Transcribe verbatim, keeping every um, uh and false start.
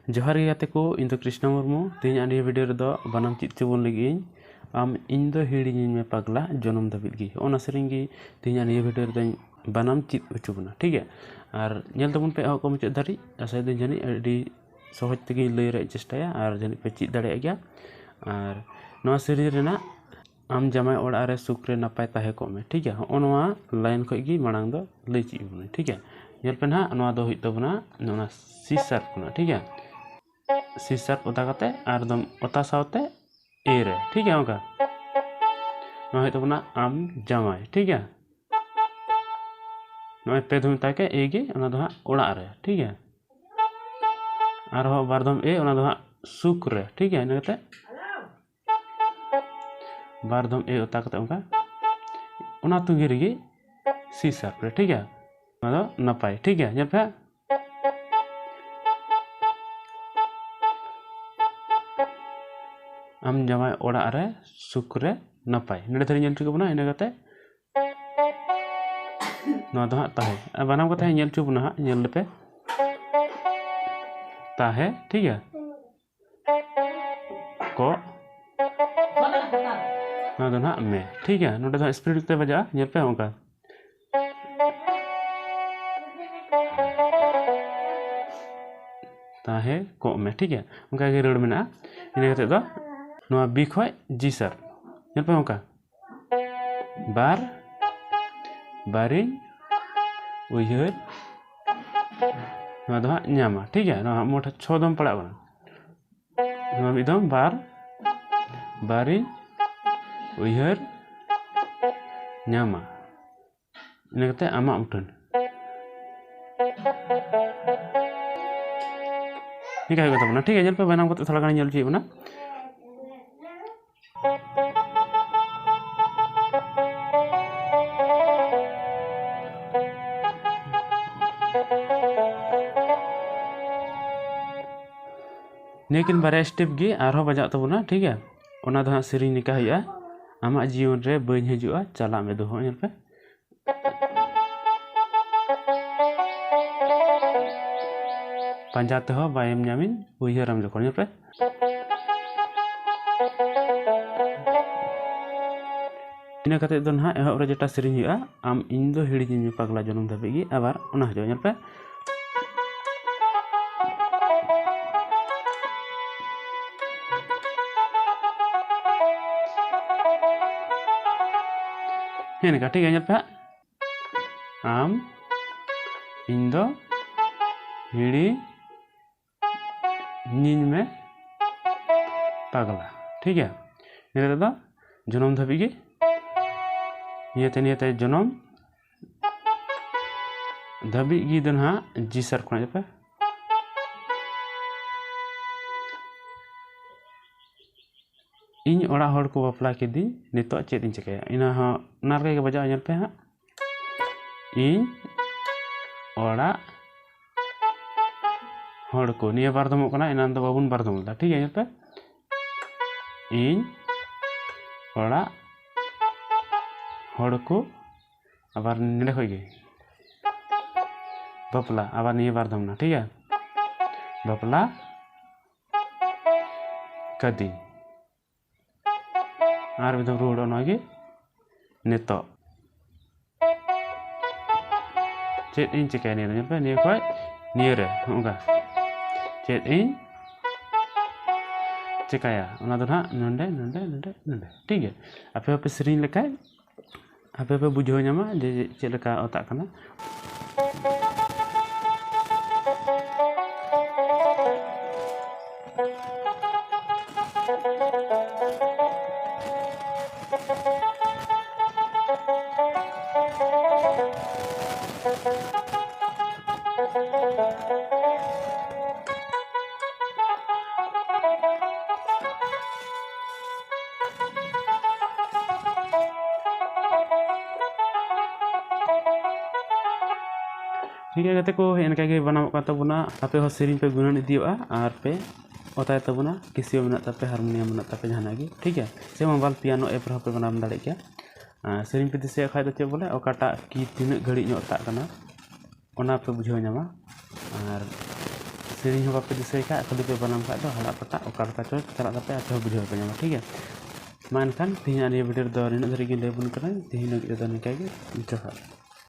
ᱡᱚᱦᱟᱨ ᱜᱮ ᱜᱟᱛᱮ ᱠᱚ, ᱤᱧ ᱫᱚ ᱠᱨᱤᱥᱱᱟ ᱢᱩᱨᱢᱩ᱾ ᱛᱮᱦᱮᱧᱟᱜ ᱱᱤᱭᱟᱹ ᱵᱷᱤᱰᱤᱭᱳ ᱨᱮᱫᱚ ᱵᱟᱱᱟᱢ ᱪᱮᱫ ᱦᱚᱪᱚ ᱵᱚᱱ ᱞᱟᱹᱜᱤᱫ ᱤᱧ, ᱟᱢ ᱤᱧ ᱫᱚ ᱦᱤᱲᱤᱧᱤᱧ ᱢᱮ ᱯᱟᱜᱽᱞᱟ ᱡᱚᱱᱚᱢ ᱫᱷᱟᱹᱵᱤᱡ ᱜᱮ᱾ ᱦᱚᱸᱜᱼᱚ ᱱᱟ ᱥᱮᱨᱮᱧ ᱜᱮ ᱛᱮᱦᱮᱧᱟᱜ ᱱᱤᱭᱟᱹ ᱵᱷᱤᱰᱤᱭᱳ ᱨᱮᱫᱚᱧ ᱵᱟᱱᱟᱢ ᱪᱮᱫ ᱦᱚᱪᱚ ᱵᱚᱱᱟ, ᱴᱷᱤᱠ ᱜᱮᱭᱟ? ᱟᱨ ᱧᱮᱞ ᱛᱟᱵᱚᱱ ᱯᱮ ᱮᱦᱚᱵ ᱠᱷᱚᱱ ᱢᱩᱪᱟᱹᱫ ᱫᱷᱟᱹᱨᱤᱡ᱾ ᱟᱥᱟᱭᱮᱫᱟᱹᱧ ᱡᱟᱹᱱᱤᱡ ᱟᱹᱰᱤ ᱥᱚᱦᱚᱡᱽ ᱛᱮᱜᱮᱧ ᱞᱟᱹᱭ ᱨᱮᱭᱟᱜ ᱤᱧ ᱪᱮᱥᱴᱟᱭᱟ ᱟᱨ ᱡᱟᱹᱱᱤᱡ ᱯᱮ ᱪᱮᱫ ᱫᱟᱲᱮᱭᱟᱜ ᱜᱮᱭᱟ᱾ ᱟᱨ ᱱᱚᱣᱟ ᱥᱮᱨᱮᱧ ᱨᱮᱱᱟᱜ "ᱟᱢ ᱡᱟᱶᱟᱭ ᱚᱲᱟᱜ ᱨᱮ ᱥᱩᱠ ᱨᱮ ᱱᱟᱯᱟᱭ ᱛᱟᱦᱮᱸ ᱠᱚᱜ ᱢᱮ", ᱴᱷᱤᱠ ᱜᱮᱭᱟ? ᱦᱚᱸᱜᱼᱚ ᱱᱚᱣᱟ ᱞᱟᱭᱤᱱ ᱠᱷᱚᱱ ᱜᱮ ᱢᱟᱲᱟᱝ ᱫᱚ ᱞᱟᱹᱭ ᱪᱮᱫ ᱵᱚᱱᱟ, ᱴᱷᱤᱠ ᱜᱮᱭᱟ? ᱧᱮᱞ ᱯᱮ ᱱᱟᱦᱟᱜ, ᱱᱚᱣᱟ ᱫᱚ ᱦᱩᱭᱩᱜ ᱛᱟᱵᱚᱱᱟ ᱱᱚᱜᱼᱚ ᱱᱟ ᱥᱤ ᱥᱟᱨᱯ ᱠᱷᱚᱱᱟᱜ, ᱴᱷᱤᱠ ᱜᱮᱭᱟ? ᱥᱤ ᱥᱟᱨᱯ ᱚᱛᱟ ᱠᱟᱛᱮ ᱟᱨ ᱫᱚᱢ ᱚᱛᱟ ᱥᱟᱶᱛᱮ ᱮ ᱨᱮ, ᱴᱷᱤᱠ ᱜᱮᱭᱟ? ᱚᱱᱠᱟ ᱱᱚᱣᱟ ᱦᱩᱭᱩᱜ ᱛᱟᱵᱚᱱᱟ "ᱟᱢ ᱡᱟᱶᱟᱭ", ᱴᱷᱤᱠ ᱜᱮᱭᱟ? ᱱᱚᱜᱼᱚᱭ ᱯᱮ ᱫᱷᱚᱢ ᱚᱛᱟ ᱠᱮᱫ ᱮ ᱜᱮ, ᱚᱱᱟ ᱫᱚ ᱦᱟᱸᱜ ᱚᱲᱟᱜ ᱨᱮ, ᱴᱷᱤᱠ ᱜᱮᱭᱟ? ᱟᱨᱦᱚᱸ ᱵᱟᱨ ᱫᱷᱚᱢ ᱮ, ᱚᱱᱟ ᱫᱚ ᱦᱟᱸᱜ ᱥᱩᱠ ᱨᱮ, ᱴᱷᱤᱠ ᱜᱮᱭᱟ? ᱤᱱᱟᱹ ᱠᱟᱛᱮ ᱵᱟᱨ ᱫᱷᱚᱢ ᱮ ᱚᱛᱟ ᱠᱟᱛᱮ ᱚᱱᱠᱟ ᱚᱱᱟ ᱛᱩᱸᱜᱤ ᱨᱮᱜᱮ ᱥᱤ ᱥᱟᱨᱯ ᱨᱮ, ᱴᱷᱤᱠ ᱜᱮᱭᱟ? ᱚᱱᱟ ᱫᱚ ᱱᱟᱯᱟᱭ, ᱴᱷᱤᱠ ᱜᱮᱭᱟ? ᱧᱮᱞ ᱯᱮ ᱦᱟᱸᱜ᱾ "ᱟᱢ ᱡᱟᱶᱟᱭ ᱚᱲᱟᱜ ᱨᱮ ᱥᱩᱠ ᱨᱮ ᱱᱟᱯᱟᱭ", ᱱᱚᱰᱮ ᱫᱷᱟᱹᱨᱤᱡ ᱧᱮᱞ ᱦᱚᱪᱚ ᱠᱮᱫ ᱵᱚᱱᱟ᱾ ᱤᱱᱟᱹ ᱠᱟᱛᱮ ᱱᱚᱣᱟ ᱫᱚ ᱦᱟᱸᱜ "ᱛᱟᱦᱮᱸ", ᱟᱨ ᱵᱟᱱᱟᱢ ᱠᱟᱛᱮ ᱦᱟᱸᱜ ᱧᱮᱞ ᱦᱚᱪᱚ ᱵᱚᱱᱟ ᱦᱟᱸᱜ, ᱧᱮᱞ ᱞᱮᱯᱮ᱾ "ᱛᱟᱦᱮᱸ", ᱴᱷᱤᱠ ᱜᱮᱭᱟ? "ᱠᱚᱜ", ᱱᱚᱣᱟ ᱫᱚ ᱦᱟᱸᱜ "ᱢᱮ", ᱴᱷᱤᱠ ᱜᱮᱭᱟ? ᱱᱚᱰᱮ ᱫᱚ ᱦᱟᱸᱜ ᱥᱯᱤᱰ ᱛᱮ ᱵᱟᱡᱟᱜᱼᱟ, ᱧᱮᱞ ᱯᱮ ᱚᱱᱠᱟ᱾ "ᱛᱟᱦᱮᱸ ᱠᱚᱜ ᱢᱮ", ᱴᱷᱤᱠ ᱜᱮᱭᱟ? ᱚᱱᱠᱟ ᱜᱮ ᱨᱟᱹᱲ ᱢᱮᱱᱟᱜᱼᱟ᱾ ᱤᱱᱟᱹ ᱠᱟᱛᱮ ᱫᱚ ᱱᱚᱣᱟ ᱵᱤ ᱠᱷᱚᱡ ᱡᱤ ᱥᱟᱨᱯ, ᱧᱮᱞ ᱯᱮ ᱚᱱᱠᱟ, "ᱵᱟᱨ ᱵᱟᱨᱤᱧ ᱩᱭᱦᱟᱹᱨ", ᱱᱚᱣᱟ ᱫᱚ ᱦᱟᱸᱜ "ᱧᱟᱢᱟ", ᱴᱷᱤᱠ ᱜᱮᱭᱟ? ᱱᱚᱣᱟ ᱦᱟᱸᱜ ᱢᱳᱴ ᱪᱷᱚ ᱫᱚᱢ ᱯᱟᱲᱟᱜ ᱠᱟᱱᱟ᱾ ᱱᱚᱣᱟ ᱢᱤᱫ ᱫᱚᱢ, "ᱵᱟᱨ ᱵᱟᱨᱤᱧ ᱩᱭᱦᱟᱹᱨ ᱧᱟᱢᱟ", ᱤᱱᱟᱹ ᱠᱟᱛᱮ "ᱟᱢᱟᱜ ᱢᱩᱴᱷᱟᱹᱱ", ᱱᱤᱝᱠᱟ ᱦᱩᱭᱩᱜ ᱠᱟᱱ ᱛᱟᱵᱚᱱᱟ, ᱴᱷᱤᱠ ᱜᱮᱭᱟ? ᱧᱮᱞ ᱯᱮ, ᱵᱟᱱᱟᱢ ᱠᱟᱛᱮ ᱛᱷᱚᱲᱟ ᱜᱟᱱ ᱧᱮᱞ ᱦᱚᱪᱚᱭᱮᱫ ᱵᱚᱱᱟ᱾ ᱱᱤᱭᱟᱹ ᱠᱤᱱ ᱵᱟᱨᱭᱟ ᱥᱴᱮᱯ ᱜᱮ ᱟᱨᱦᱚᱸ ᱵᱟᱡᱟᱜ ᱛᱟᱵᱚᱱᱟ, ᱴᱷᱤᱠ ᱜᱮᱭᱟ? ᱚᱱᱟ ᱫᱚ ᱦᱟᱸᱜ ᱥᱮᱨᱮᱧ ᱱᱤᱝᱠᱟ ᱦᱩᱭᱩᱜᱼᱟ: "ᱟᱢᱟᱜ ᱡᱤᱭᱚᱱ ᱨᱮ ᱵᱟᱹᱧ ᱦᱤᱡᱩᱜᱼᱟ, ᱪᱟᱞᱟᱜ ᱢᱮ ᱫᱩᱦᱟᱹ", ᱧᱮᱞ ᱯᱮ᱾ ᱯᱟᱸᱡᱟ ᱛᱮᱦᱚᱸ ᱵᱟᱭᱮᱢ ᱧᱟᱢᱤᱧ, ᱩᱭᱦᱟᱹᱨᱟᱢ ᱡᱚᱠᱷᱚᱱ᱾ ᱧᱮᱞ ᱯᱮ, ᱤᱱᱟᱹ ᱠᱟᱛᱮ ᱫᱚ ᱱᱟᱦᱟᱜ ᱮᱦᱚᱵ ᱨᱮ ᱡᱮᱴᱟ ᱥᱮᱨᱮᱧ ᱦᱩᱭᱩᱜᱼᱟ, ᱟᱢ ᱤᱧ ᱫᱚ ᱦᱤᱲᱤᱧᱤᱧ ᱢᱮ ᱯᱟᱜᱽᱞᱟ ᱡᱚᱱᱚᱢ ᱫᱷᱟᱹᱵᱤᱡ ᱜᱮ, ᱟᱵᱟᱨ ᱚᱱᱟ ᱦᱤᱡᱩᱜᱼᱟ᱾ ᱧᱮᱞ ᱯᱮ, ᱦᱮᱸ, ᱱᱤᱝᱠᱟ ᱴᱷᱤᱠ ᱜᱮᱭᱟ᱾ ᱧᱮᱞ ᱯᱮ ᱦᱟᱸᱜ, ᱟᱢ ᱤᱧ ᱫᱚ ᱦᱤᱲᱤᱧᱤᱧ ᱢᱮ ᱯᱟᱜᱽᱞᱟ, ᱴᱷᱤᱠ ᱜᱮᱭᱟ᱾ ᱱᱤᱭᱟᱹ ᱫᱚ ᱡᱚᱱᱚᱢ ᱫᱷᱟᱹᱵᱤᱡ ᱜᱮ, ᱱᱤᱭᱟᱹᱛᱮ, ᱱᱤᱭᱟᱹᱛᱮ ᱡᱚᱱᱚᱢ ᱫᱷᱟᱹᱵᱤᱡ ᱜᱮ ᱫᱚ ᱱᱟᱦᱟᱜ ᱡᱤ ᱥᱟᱨ ᱠᱷᱚᱱᱟᱜ ᱡᱟᱯᱮ᱾ ᱤᱧ ᱚᱲᱟᱜ ᱦᱚᱲ ᱠᱚ ᱵᱟᱯᱞᱟ ᱠᱤᱫᱤᱧ, ᱱᱤᱛᱚᱜ ᱪᱮᱫ ᱤᱧ ᱪᱤᱠᱟᱹᱭᱟ? ᱤᱱᱟᱹ ᱦᱚᱸ ᱚᱱᱟ ᱨᱮᱜᱮ ᱵᱟᱡᱟᱣ, ᱧᱮᱞ ᱯᱮ ᱦᱟᱸᱜ, ᱤᱧ ᱚᱲᱟᱜ ᱦᱚᱲ ᱠᱚ, ᱱᱤᱭᱟᱹ ᱵᱟᱨ ᱫᱚᱢᱚᱜ ᱠᱟᱱᱟ, ᱮᱱᱟᱱ ᱫᱚ ᱵᱟᱵᱚᱱ ᱵᱟᱨ ᱫᱚᱢ ᱞᱮᱫᱟ, ᱴᱷᱤᱠ ᱜᱮᱭᱟ᱾ ᱧᱮᱞ ᱯᱮ, ᱤᱧ ᱚᱲᱟᱜ ᱦᱚᱲ ᱠᱚ, ᱟᱵᱟᱨ ᱱᱚᱰᱮ ᱠᱷᱚᱡ ᱜᱮ ᱵᱟᱯᱞᱟ, ᱟᱵᱟᱨ ᱱᱤᱭᱟᱹ ᱵᱟᱨ ᱫᱚᱢ ᱱᱟ, ᱴᱷᱤᱠ ᱜᱮᱭᱟ, ᱵᱟᱯᱞᱟ ᱠᱟᱹᱫᱤᱧ᱾ ᱟᱨ ᱢᱤᱫ ᱫᱚᱢ ᱨᱩᱣᱟᱹᱲᱚᱜᱼᱟ ᱱᱚᱣᱟ ᱜᱮ ᱱᱤᱛᱚᱜ᱾ ᱪᱮᱫ ᱤᱧ ᱪᱤᱠᱟᱹᱭᱟ ᱱᱤᱭᱟᱹ ᱫᱚ? ᱧᱮᱞ ᱯᱮ, ᱱᱤᱭᱟᱹ ᱠᱷᱚᱡ ᱱᱤᱭᱟᱹ ᱨᱮ, ᱱᱚᱝᱠᱟ᱾ ᱪᱮᱫ ᱤᱧ ᱪᱤᱠᱟᱹᱭᱟ? ᱚᱱᱟ ᱫᱚ ᱱᱟᱦᱟᱜ ᱱᱚᱰᱮ, ᱱᱚᱰᱮ, ᱱᱚᱰᱮ, ᱱᱚᱰᱮ᱾ ᱴᱷᱤᱠ ᱜᱮᱭᱟ? ᱟᱯᱮ ᱦᱚᱸᱯᱮ ᱥᱮᱨᱮᱧ ᱞᱮᱠᱷᱟᱡ ᱟᱯᱮ ᱯᱮ ᱵᱩᱡᱷᱟᱹᱣ ᱧᱟᱢᱟ ᱡᱮ ᱪᱮᱫ ᱞᱮᱠᱟ ᱚᱛᱟᱜ ᱠᱟᱱᱟ᱾ ᱴᱷᱤᱠ ᱜᱮᱭᱟ ᱜᱟᱛᱮ ᱠᱚ, ᱦᱮᱸ, ᱮᱱᱠᱟ ᱜᱮ ᱵᱮᱱᱟᱣᱚᱜ ᱠᱟᱱ ᱛᱟᱵᱚᱱᱟ᱾ ᱟᱯᱮ ᱦᱚᱸ ᱥᱮᱨᱮᱧ ᱯᱮ ᱜᱩᱱᱟᱹᱱ ᱤᱫᱤᱭᱚᱜᱼᱟ ᱟᱨ ᱯᱮ ᱚᱛᱟᱭ ᱛᱟᱵᱚᱱᱟ᱾ ᱠᱮᱥᱤᱭᱳ ᱢᱮᱱᱟᱜ ᱛᱟᱯᱮ, ᱦᱟᱨᱢᱳᱱᱤᱭᱟᱢ ᱢᱮᱱᱟᱜ ᱛᱟᱯᱮ, ᱡᱟᱦᱟᱱᱟᱜ ᱜᱮ, ᱴᱷᱤᱠ ᱜᱮᱭᱟ, ᱥᱮ ᱢᱳᱵᱟᱭᱤᱞ ᱯᱤᱭᱟᱱᱳ ᱮᱯ ᱨᱮᱦᱚᱸ ᱯᱮ ᱵᱮᱱᱟᱣ ᱫᱟᱲᱮᱭᱟᱜ ᱜᱮᱭᱟ᱾ ᱟᱨ ᱥᱮᱨᱮᱧ ᱯᱮ ᱫᱤᱥᱟᱹᱭᱟ ᱠᱷᱟᱡ ᱫᱚ ᱪᱮᱫ ᱵᱚᱞᱮ, ᱚᱠᱟᱴᱟᱜ ᱠᱤ ᱛᱤᱱᱟᱹᱜ ᱜᱷᱟᱹᱲᱤᱡ ᱧᱚᱜ ᱚᱛᱟᱜ ᱠᱟᱱᱟ, ᱚᱱᱟ ᱯᱮ ᱵᱩᱡᱷᱟᱹᱣ ᱧᱟᱢᱟ᱾ ᱟᱨ ᱥᱮᱨᱮᱧ ᱦᱚᱸ ᱵᱟᱯᱮ ᱫᱤᱥᱟᱹᱭ ᱠᱷᱟᱡ, ᱠᱷᱟᱹᱞᱤ ᱯᱮ ᱵᱟᱱᱟᱢ ᱠᱷᱟᱡ ᱫᱚ ᱦᱟᱲᱟᱜ ᱯᱟᱴᱟᱜ ᱚᱠᱟ ᱞᱮᱠᱟ ᱪᱚ ᱪᱟᱞᱟᱜ ᱛᱟᱯᱮᱭᱟ, ᱟᱯᱮ ᱦᱚᱸ ᱵᱩᱡᱷᱟᱹᱣ ᱯᱮ ᱧᱟᱢᱟ, ᱴᱷᱤᱠ ᱜᱮᱭᱟ? ᱢᱟ ᱮᱱᱠᱷᱟᱱ ᱛᱮᱦᱮᱧᱟᱜ ᱱᱤᱭᱟᱹ video ᱨᱮᱫᱚ ᱱᱤᱱᱟᱹᱜ ᱫᱷᱟᱹᱨᱤᱡ ᱜᱤᱧ ᱞᱟᱹᱭ ᱟᱵᱚᱱ ᱠᱟᱱᱟ᱾ ᱛᱮᱦᱮᱧ ᱞᱟᱹᱜᱤᱫ ᱛᱮᱫᱚ ᱱᱤᱝᱠᱟ ᱜᱮ, ᱡᱚᱦᱟᱨ᱾